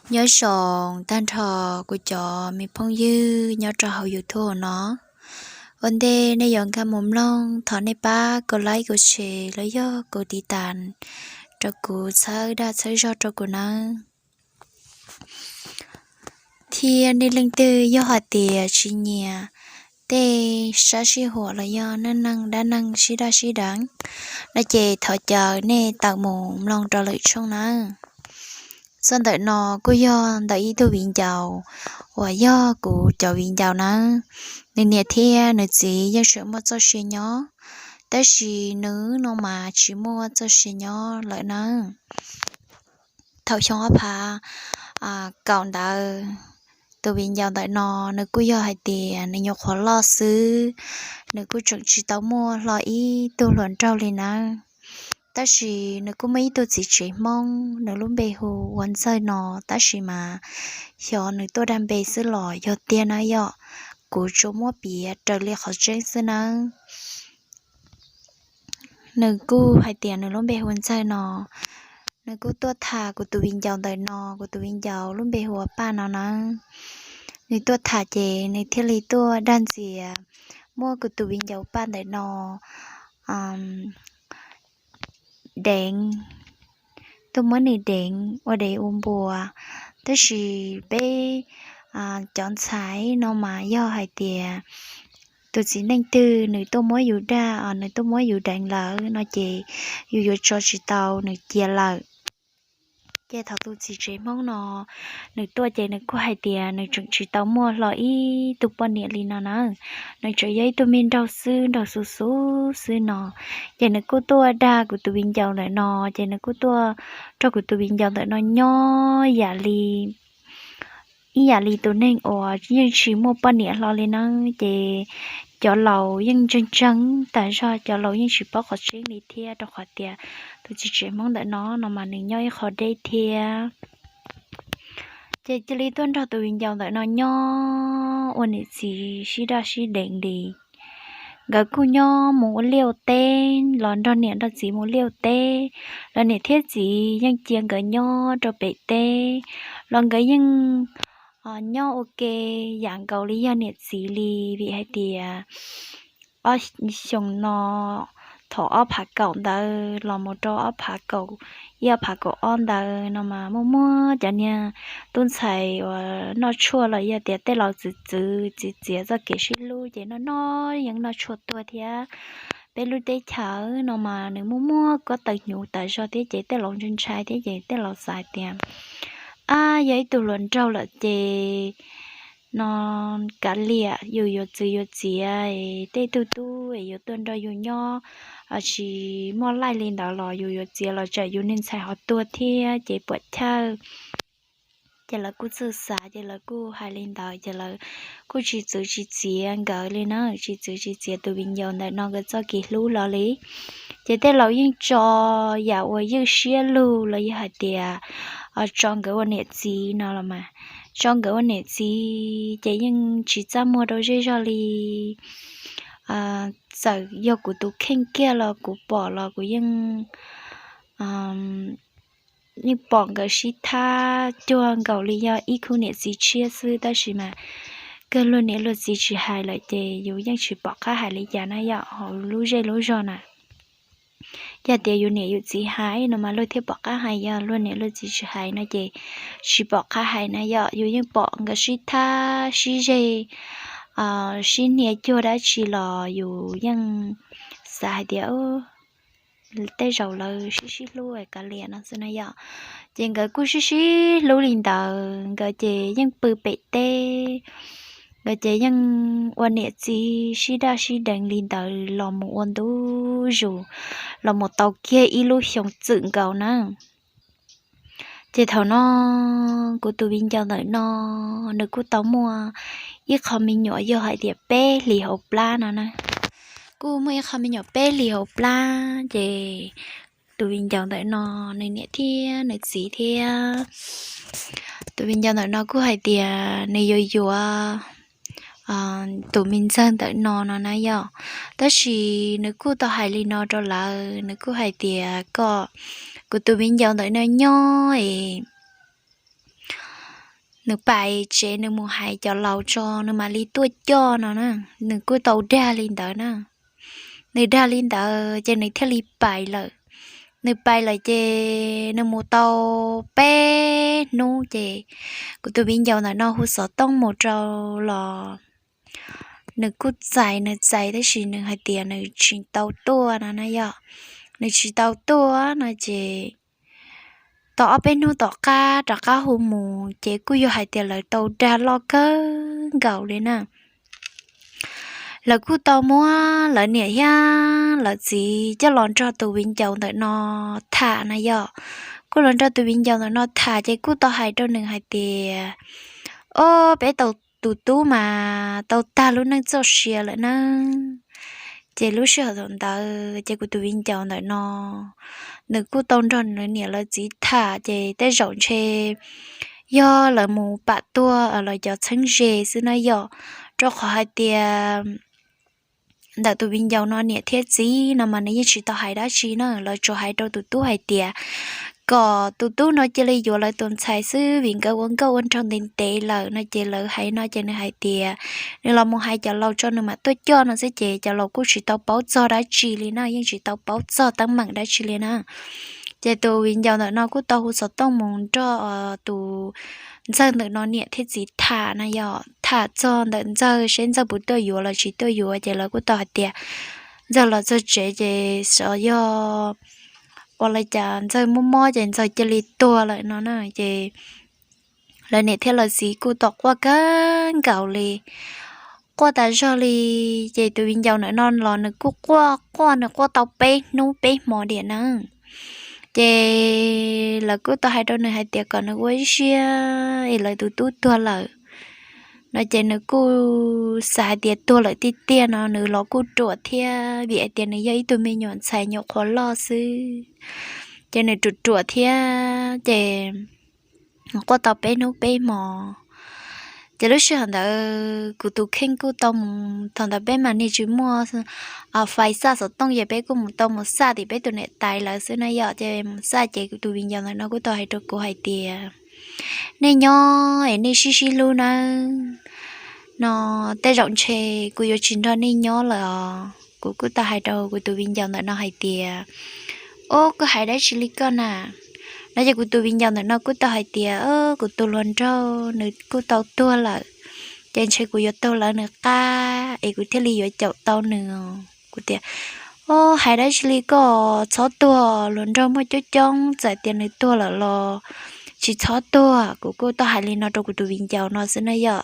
Nyob zoo tag nrho kuv cov me phooj ywg nyob rau hauv YouTube no. Ua ntej nej yuav nkag mus mloog, thov nej pab kov like kov share los yog kov tiv tas rau kuv txhawb dag txhawb zog rau kuv nawb. Thiab nej leej twg yog hais tias tsis nyiam tej sab sij huam los yog neej neeg dab neeg sib daj sib deev no ces thov caw nej tawm mus mloog rau lwm tshooj nawb. Txoj ntawm no kuj yog ntawm ib tug viv ncaus uas yog kuv cov viv ncaus nawb. Nws niam thiab nws txiv yeej tseem muaj txoj sia nyob, tab sis nws no mas tsis muaj txoj sia nyob lawm nawb. Thaum xyoo ob phav kaum ntawd, tus viv ncaus ntawm no nws kuj yog hais tias nws nyuam qhuav loj xwb, nws kuj tseem tsis tau muaj hlo ib tug hluas nraug li nawb. Tab sis nws kuj muaj ib tug txiv tsev Hmoob, nws lub npe hu ua Ntxawg no, tab sis mas xyov nws tuaj dag npe xwb los yog tiag na yom, kuv tsuas muab piav raws li qhov tseeb xwb nawb. Nws kuj hais tias nws lub npe hu ua Ntxawg no, nws kuj tuaj tham kuv tus viv ncaus ntawm no, kuv tus viv ncaus lub npe hu ua Paj no nawb. Nws tuaj tham ces nws thiaj li tuaj dag ntxias muab kuv tus viv ncaus Paj ntawm no deev, tuaj muab nws deev ua dev ua npua. Tab sis peb cov ntxhais no mas yog hais tias tus txiv neej twg nws tuaj muab yus dag, nws tuaj muab yus deev lawm no ces yus yuav tso tsis tau nws cia lawm. Ces thaum tus txiv tsev Hmoob no nws tuaj ces nws kuj hais tias nws tseem tsis tau muaj hlo ib tug poj niam li no na, nws tseem yog ib tug me nraug xwb, nraug xu xu xwb no. Ces nws kuj tuaj dag kuv tus viv ncaus ntawm no, ces nws kuj tuaj nrog kuv tus viv ncaus ntawm no nyob yam li ib yam li tus neeg uas yeej tsis muaj poj niam hlo li na. Ces cov laus yeej ntseeg ntseeg tas zog, cov laus yeej tsis paub qhov tseeb li thiab, rau qhov tias tus txiv tsev Hmoob ntawm no no mas nws nyob ib qho deb thiab. Ces cia li tuaj nrog tus viv ncaus ntawm no nyob ua niam txiv sib daj sib deev li. Nkawd kuj nyob mus ua liaj ua teb, los nrog niam nrog txiv mus liaj ua teb, los niam thiab txiv yeej cia nkawd nyob rau pem teb, los nkawd yeej nyob ua ke yam nkaus li yog niam txiv li, vim hais tias ob xyoo no thaum ob phav kaum ntawd los mus rau ob phav kaum ib ob phav kaum ob ntawd no mas muaj muaj cov niag tub ntxhais uas noj tshuaj los yog tias tej laus txwv txwv txiav txiav txoj kev sib hlub ces noj noj yeej noj tshuaj tuag thiab. Peb lub teb chaws no mas nws muaj muaj kob taws hnyuv tas zog thiab ces tej laus ntshai ntshai thiab ces tej laus xav hais tias ab, yog ib tug hluas nraug lawm ces no kav liam, yus yuav txwv yuav txiav tej tug tub es yuav tuaj nrog yus nyob tsis muaj laij li ntawd los yus yuav txiav los tsam yus niag ntxhais ho tuag thiab ces puam chawj. Ces lawv kuj txawj xav ces lawv kuj hais li ntawd ces lawv kuj tsis txwv tsis txiav nkawd li na, tsis txwv tsis txiav tus viv ncaus ntawm no nkawd txoj kev hlub hlo li. Ces tej laus yeej tso yam uas ywj siab lug los yog hais tias tso nkawd ua niam txiv no los mas, tso nkawd ua niam txiv ces yeej tsis txaj muag rau zej zog li. Txawm yog kuv tus kheej kiag los kuv pom los kuv yeej yeej pom nkawd sib thab cuag nkaus li yog ib khub niam txiv tshiab xwb, tab sis mas kawg luag niam luag txiv tsis hais lawm ces yus yeej tsis pom qab hais li cas na yom, hauv lub zej lub zog na. Yog tias yus niam yus txiv hais no mas luag thiaj pom qab hais, yog luag niam luag txiv tsis hais no ces tsis pom qab hais na yom. Yus yeej pom nkawd sib thab sib zeg, sib hnia cuag dab tsi los yus yeej xav hais tias tej zaum lawv sib sib hlub kav liam no xwb na yom. Ces nkawd kuj sib sib hlub li ntawd, nkawd ces yeej pw pem teb, nkawd ces yeej ua niam txiv sib daj sib deev li ntawd los mus ua ntu zus, los mus tau kiag ib lub xyoo txwm nkaus na. Ces thaum no kuv tus viv ncaus ntawm no nws kuj tau muaj ib qho me nyuam yog hais tias peb hlis hauv plab no na. Kuj muaj ib qho me nyuam peb hlis hauv plab ces tus viv ncaus ntawm no nws niam thiab nws txiv thiab tus viv ncaus ntawm no kuj hais tias nws yuav yuav tus me ntxawg ntawm no no na yom. Tab sis nws kuj tau hais li no rau lawv, nws kuj hais tias kom kuv tus viv ncaus ntawm no nyob es nws pais tsev nws mus hais cov laus tso nws mam li tuaj coj no na. Nws kuj tau dag li ntawd na. Nws dag li ntawd ces nws thiaj li pais lawm. Nws pais lawm ces nws mus tau peb hnub ces kuv tus viv ncaus ntawm no hu xov tooj mus rau los nws kuj txais, nws txais tab sis nws hais tias nws tsis tau tuaj no na yom. Nws tsis tau tuaj no ces tau ob peb hnub tom qab rov qab hu mus ces kuj yog hais tias lawv tau dag loj kawg nkaus li na. Lawv kuj tau muab lawv niam thiab lawv txiv coj los nrog tus viv ncaus ntawm no tham na yom. Kuj los nrog tus viv ncaus ntawm no tham ces kuj tau hais rau nws hais tias, o, peb tau, tus tub mas tau tag lub neej txoj sia lawm na. Ces lub sij hawm thaum ntawd ces kuv tus viv ncaus ntawm no nws kuj tau nrog nws niam lawv txiv tham ces tej zaum ntshe yog lawv mus pam tuag lawv cov txheeb ze xwb na yom. Rau qhov hais tias ntawm tus viv ncaus no niam thiab txiv no mas nws yeej tsis tau hais dab tsi na, lawv tsuas hais rau tus tub hais tias kom tus tub no cia li yuav lawv tus ntxhais xwb vim nkawd ua nkauj ua nraug ntev ntev lawm no ces lawv hais no ces nws hais tias nws los mus hais cov laus tso nws mam tuaj coj no xwb ces cov laus kuj tsis tau paub txog dab tsi li na, yeej tsis tau paub txog teeb meem dab tsi li na. Ces tus viv ncaus ntawm no kuj tau hu xov tooj mus nrog tus ntxawg ntawm no niam thiab txiv tham na yom, tham txog ntawm ntxawg seb ntxawg puas tuaj yuav los tsis tuaj yuav ces lawv kuj tau hais tias ntxawg los txog tsev ces xyov yog ua li cas ntxawg mob mob ces ntxawg cia li tuag lawm no na. Ces lawv niam thiab lawv txiv kuj tau quaj kawg nkaus li, quaj tas zog li. Ces tus viv ncaus ntawm no los nws kuj quaj quaj, nws quaj tau peb hnub peb hmo diam na. Ces lawv kuj tau hais rau nws hais tias kom nws ua ib siab es lawv tus tub tuag lawm no ces nws kuj xav hais tias tuag lawm tiag tiag no nws los kuj ruam thiab vim hais tias nws yog ib tug me nyuam ntxhais nyuam qhuav loj xwb. Ces nws ruam ruam thiab ces quaj tau peb hnub peb hmo. Ces lub sij hawm ntawd kuv tus kheej kuj tau mus, thaum ntawd peb mas niag tsis muaj fais xaj xov tooj ces peb kuj mus tau mus xaj tim peb tus niam tais lawv xwb na yom. Ces mus xaj ces kuv tus viv ncaus ntawm no kuj tau hais rau kuv hais tias nej nyob es nej sib sib hlub nawb no, tej zaum ntshe kuv yuav tsis nrog nej nyob lawm os. Kuv kuj tau hais rau kuv tus viv ncaus ntawm no hais tias, o, koj hais dab tsi li koj na no ces kuv tus viv ncaus ntawm no kuj tau hais tias, o, kuv tus hluas nraug nws kuj tau tuag lawm, ces ntshe kuv yuav taug lawv nws qab es kuv thiaj li yuav caum tau nws. Kuv tias, o, hais dab tsi li koj, txhob tuag, hluas nraug muaj coob coob, txawm tias nws tuag lawm los tsis txhob tuag. Kuv kuj tau hais li no rau kuv tus viv ncaus no xwb na yom,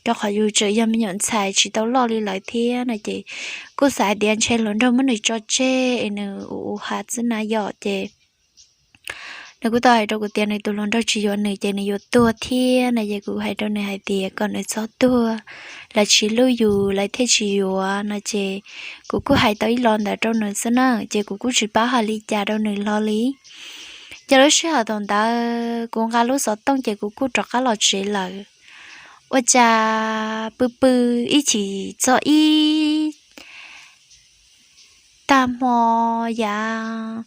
rau qhov yus tseem yog me nyuam ntxhais tsis tau loj li lawv thiab no ces kuj xav hais tias ntshe hluas nraug muab nws tso tseg es nws ua ua hav xwb na yom. Ces nws kuj tau hais rau kuv tias nws tus hluas nraug tsis yuav nws ces nws yuav tuag thiab no ces kuv hais rau nws hais tias kom nws txhob tuag, lawv tsis hlub yus lawv thiaj tsis yuav no ces kuv kuj hais tau ib los ntawd rau nws xwb na ces kuv kuj tsis paub hais li cas rau nws hlo li. Ces lub sij hawm thaum ntawd kuv nqa lub xov tooj ces kuv kuj rov qab los tsev lawm. Ua cas pw pw ib chim txog ib tag hmo, yav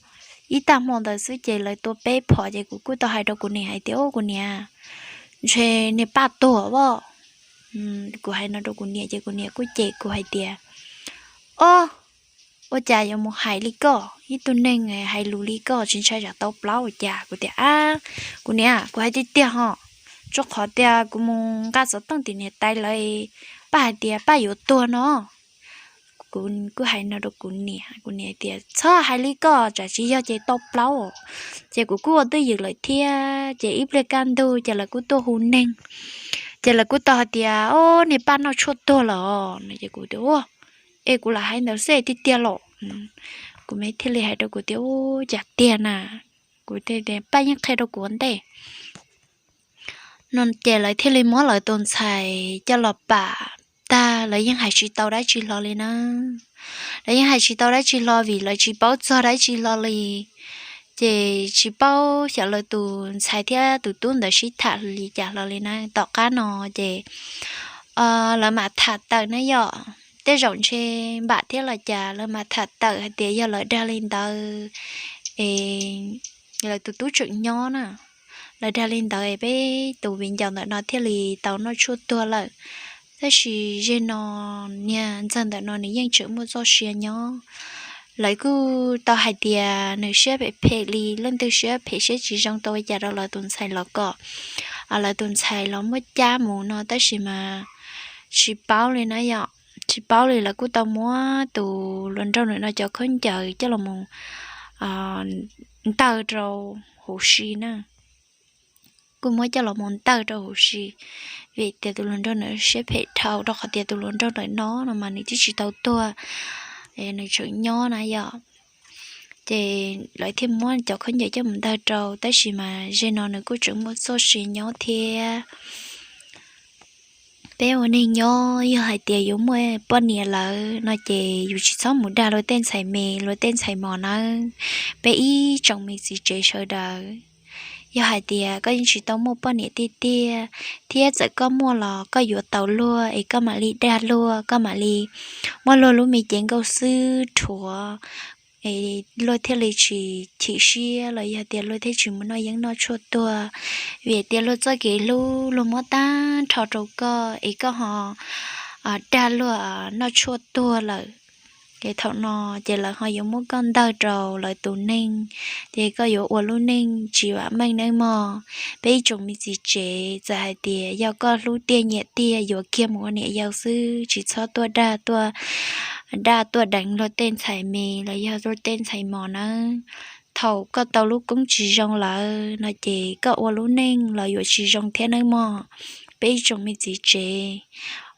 ib tag hmo ntawd xwb ces lawv tua peb phom ces kuv kuj tau hais rau kuv niam hais tias, o, kuv niam, ntshe niag Paj tuag os. Kuv hais no rau kuv niam ces kuv niam kuj cem kuv hais tias, o, ua cas yuav mus hais li koj, ib tug neeg hais lus li koj tsis ntshai tsam tau plaub ua cas. Kuv tias, a, kuv niam, kuv hais tiag tiag hos, rau qhov tias kuv mus nqa xov tooj tim niam tais lawv, Paj hais tias Paj yuav tuag no. Kuv kuj hais no rau kuv niam, kuv niam tias txhob hais li koj, tsam tsis yog ces tau plaub. Ces kuv kuj ua twj ywm lawm thiab ces ib pliag kaj ntug ces lawv kuj tuaj hu neeg. Ces lawv kuj tau hais tias, o, niag Paj noj tshuaj tuag lawm no ces kuv tias, ua, es kuv lam hais ntawd xwb tiag tiag los? Kuv me thiaj li hais rau kuv tias, u, cas tiag na. Kuv tias Paj yeej qhia rau kuv ua ntej no ces lawv thiaj li muab lawv tus ntxhais coj los pam tag, lawv yeej hais tsis tau dab tsi hlo li na. Lawv yeej hais tsis tau dab tsi hlo vim lawv tsis paub txog dab tsi hlo li. Ces tsis paub xyov lawv tus ntxhais thiab tus tub ntawd sib tham li cas hlo li na. Tom qab no ces lawv mam tham tawm na yom, tej zaum ntshe npam thiab los cas lawv mam tham tawm hais tias yog lawv dag li ntawd es lawv tus tub tseem nyob na. Lawv dag li ntawd peb tus viv ncaus ntawm no thiaj li tau noj tshuaj tuag lawm. Tab sis zeg no niag ntxawg ntawm no nws yeej tseem muaj txoj sia nyob. Lawv kuj tau hais tias nws siab phem phem li, leej twg siab phem siab tsis zoo tau ua cas rau lawv tus ntxhais los kom lawv tus ntxhais los muab cab mus no, tab sis mas tsis paub li na yom, tsis paub li. Lawv kuj tau muab tus hluas nraug ntawm no cov khaub ncaws coj los mus ntawg rau huv si na. Kuj muab coj los mus ntawg rau huv si, vim tias tus hluas nraug ntawm no siab phem dhau, rau qhov tias tus hluas nraug ntawm no no mas nws twb tsis tau tuag, nws tseem nyob na yom. Ces lawv thiaj muab cov khaub ncaws coj mus ntawg rau, tab sis mas zeg no nws kuj tseem muaj txoj sia nyob thiab. Peb ua neeg nyob yog hais tias yuav muaj poj niam lawm no ces yus tsis txhob mus dag luag tej ntxhais me luag tej ntxhais mos nawb, peb ib tsoom me txiv tsev sawv daws. Yog hais tias koj yeej tsis tau muaj poj niam tiag tiag, thiab txawm koj muaj los koj yuav tau luag es koj mam li dag luag, koj mam li muab luag lub me cev nkauj xwb rhuav es luag thiaj li tsis chim siab los yog tias luag thiaj tsis mus noj yeeb noj tshuaj tuag. Vim tias luag txoj kev hlub luag muab tag nrho rau koj es koj ho dag luag noj tshuaj tuag lawm. Ces thaum no ces lawv ho yuav muab koj ntawg rau lawv tus neeg, ces koj yuav ua lub neej tsis vam meej nawb mog. Peb ib tsoom me txiv tsev, txawm hais tias yog koj hlub tiag nyiam tiag yuav kiag mus ua niam yau xwb, tsis txhob tuaj dag tuaj, dag tuaj deev luag tej ntxhais me los yog luag tej ntxhais mos nawb. Thaum koj tau lub koob tsis zoo lawm no ces koj ua lub neej los yuav tsis zoo thiab nawb mog. Peb ib tsoom me txiv tsev,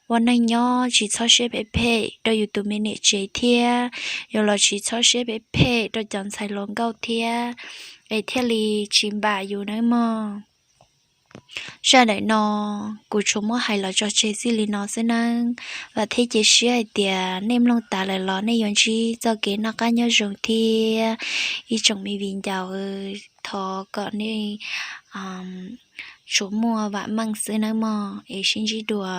ua neej nyob tsis txhob siab phem phem rau yus tus me niam tsev thiab, yus los tsis txhob siab phem phem rau cov ntxhais hluas nkauj thiab, es thiaj li tsis npam yus nawb mog. Zaj dawm no kuv tsuas muab hais los tso tseg txij li no xwb nawb. Vam thiab cia siab hais tias nej mloog tas lawm los nej yuav ntsib txoj kev noj qab nyob zoo thiab. Ib tsoom me viv ncaus, thov kom nej tsuas muaj vam meej xwb nawb mog, es sib ntsib dua.